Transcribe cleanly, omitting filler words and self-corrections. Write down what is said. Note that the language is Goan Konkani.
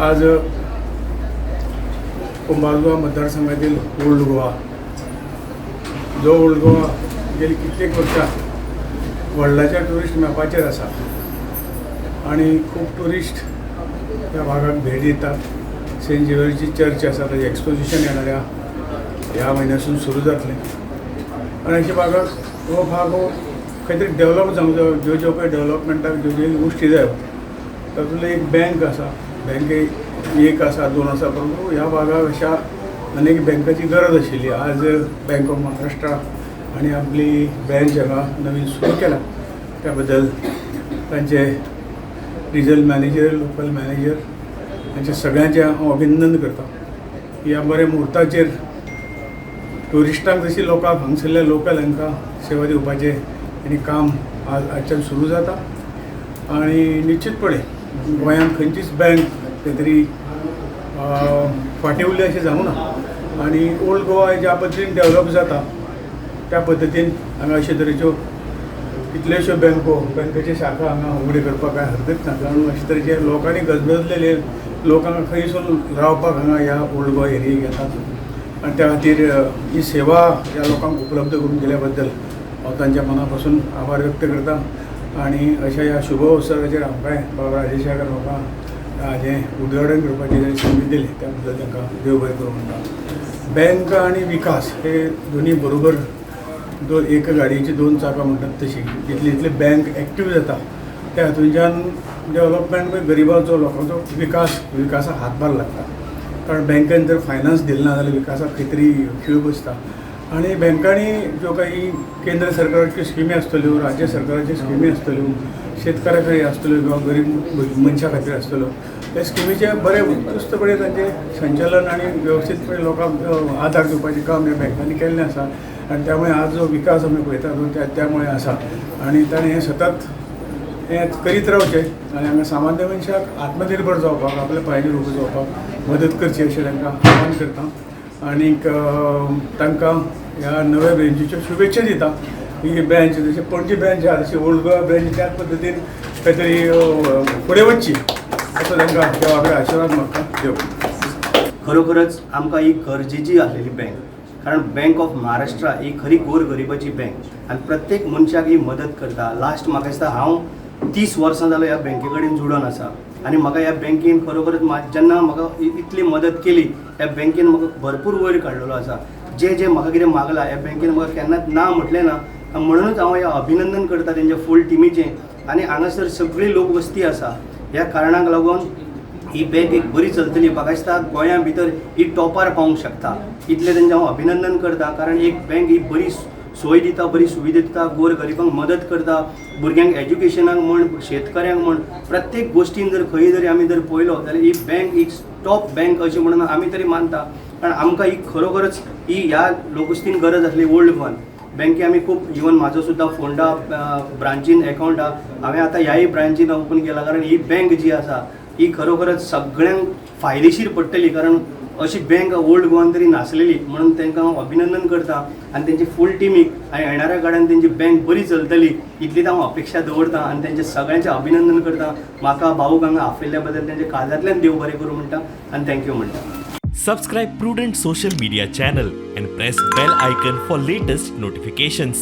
आज कुंभारजुवा मतदारसंघातील ओल्ड गोवा, जो ओल्ड गोवा गेली कित्येक वर्सां वर्ल्डाच्या ट्युरिस्ट मॅपाचेर आसा आनी खूब ट्युरिस्ट त्या भागाक भेट दितात. सेंट झेवियरची चर्च आसा, ताजें एक्सपोजिशन येणाऱ्या ह्या म्हयन्यासून सुरू जातलें आनी अशा भागाक हो भाग हो खंय तरी डेवलप जावंक जायो. ज्यो ज्यो पळय डेवलपमेंटाक ज्यो ज्यो गोश्टी जायो, तातूंतली एक बँक आसा. बँके एक आसा, दोन आसा, परंतु ह्या भागाक अशा अनेक बँकाची गरज आशिल्ली. आज बँक ऑफ महाराष्ट्र आनी आपली ब्रँच हांगा नवीन सुरू केला, त्या बद्दल तांचे रिजनल मॅनेजर, लोकल मॅनेजर हांचे सगळ्यांचें हांव अभिनंदन करता. ह्या बऱ्या मुहूर्ताचेर ट्युरिस्टांक जशी लोकांक हांगसरल्या लोकल हांकां सेवा दिवपाचें आनी काम आज आजच्यान सुरू जाता. आनी निश्चितपणे गोंयांत खंयचीच बँक खंय तरी फाटीं उरली अशें जावंक ना आनी ओल्ड गोवा ज्या पद्दतीन डेवलप जाता, त्या पद्दतीन हांगा अशे तरेच्यो कितल्योश्यो बँको, बँकेच्यो शाखा हांगा उगड्यो करपाक कांय हरकत ना, कारण अशे तरेचे लोकांनी गजबजलेले लोक हांगा खंयसून रावपाक हांगा ह्या ओल्ड गोवा एरियेक येतात आनी त्या खातीर ही सेवा ह्या लोकांक उपलब्ध करून दिल्या बद्दल हांव तांच्या मना पासून आभार व्यक्त करता. आनी अशा ह्या शुभ अवसराचेर आमकांय बाबा राजेश म्हाका हाजें उद्घाटन करपाची तांणी संदी दिली, त्या बद्दल तांकां देव बरें करूं म्हणटा. बँक आनी विकास हे दोनी बरोबर दोन एक गाडयेची दोन चाकां म्हणटात तशी, जितली जितली बँक एक्टीव जाता, त्या हातूंच्यान डेवलपमेंट, गरिबांचो लोकांचो विकास, विकासाक हातभार लागता. कारण बँकेन जर फायनान्स दिलें ना जाल्यार विकासाक खंय तरी खीळ बसता. आनी बँकांनी ज्यो काही केंद्र सरकाराच्यो स्किमी आसतल्यो, राज्य सरकाराच्यो स्किमी आसतल्यो, शेतकाऱ्या खातीर आसतल्यो किंवा गरीब मनशा खातीर आसतल्यो, त्या स्किमीचें बरें उत्कृश्टपणे तांचें संचालन आनी वेवस्थीतपणे लोकांक आदार दिवपाचें काम ह्या बँकांनी केल्लें आसा. आनी त्यामुळे आज जो विकास आमी पळयता तो त्या त्यामुळे आसा. आनी ताणें हें सतत हें करीत रावचें आनी हांगा सामान्य मनशाक आत्मनिर्भर जावपाक, आपल्या पांयाचेर उबो जावपाक मदत करची अशें तांकां आवाहन करता. आनीक तांकां ह्या नव्या ब्रँचीच्यो शुभेच्छा दिता. ही ब्रँच जशी पणजी ब्रँच आहा, तशी ओल्ड गोवा ब्रँच त्याच पद्दतीन खंय तरी फुडें वचची असो तांकां देवा कडेन आशिर्वाद मागता. देव खरोखरच आमकां ही गरजेची आसलेली बँक, कारण बँक ऑफ महाराष्ट्रा ही खरी गोर गरिबाची बँक आनी प्रत्येक मनशाक ही मदत करता. लास्ट म्हाका दिसता हांव 30 वर्सां जालो ह्या बँके कडेन जुडोन आसा आनी म्हाका ह्या बँकेन खरोखरच जेन्ना म्हाका इतली मदत केली, ह्या बँकेन म्हाका भरपूर वयर काडलेलो आसा. जे जे म्हाका कितें मागलां, ह्या बँकेन म्हाका केन्नाच ना म्हटलें ना. म्हणूनच हांव हें अभिनंदन करता तेंच्या फूल टिमीचें. आनी हांगासर सगळी लोकवस्ती आसा, ह्या कारणाक लागून ही बँक एक बरी चलतली. म्हाका दिसता गोंया भितर ही टॉपार पावूंक शकता. इतलें तेंचें हांव अभिनंदन करता, कारण एक बँक ही बरी सोय दिता, बरी सुविधा दिता, गोर गरिबांक मदत करता, भुरग्यांक एज्युकेशनाक म्हण, शेतकऱ्यांक म्हण, प्रत्येक गोश्टीन जर खंय जरी आमी जर पळयलो जाल्यार ही बँक एक टॉप बँक अशें म्हणून आमी तरी मानता. कारण आमकां ही खरोखरच ही ह्या लोकवस्तीन गरज आसली. ओल्ड गोवान बँके आमी खूब, इवन म्हाजो सुद्दां फोंडा ब्रांचीन एकावंट आहा. हांवें आतां ह्याय ब्रांचीन ओपन केला, कारण ही बँक जी आसा ही खरोखरच सगळ्यांक फायदेशीर पडटली, कारण अशी बँक ओल्ड गोवान तरी नासलेली. म्हणून तांकां हांव अभिनंदन करता आनी तेंची फूल टिमीक. आनी येणाऱ्या काळान तेंची बँक बरी चलतली इतलीच हांव अपेक्षा दवरता आनी तेंचें सगळ्यांचें अभिनंदन करता. म्हाका भाऊक हांगा आपयल्ल्या बद्दल तेंच्या काळजांतल्यान देव बरें करूं म्हणटा आनी thank you म्हणटा. Subscribe Prudent Social Media channel and press bell icon for latest notifications.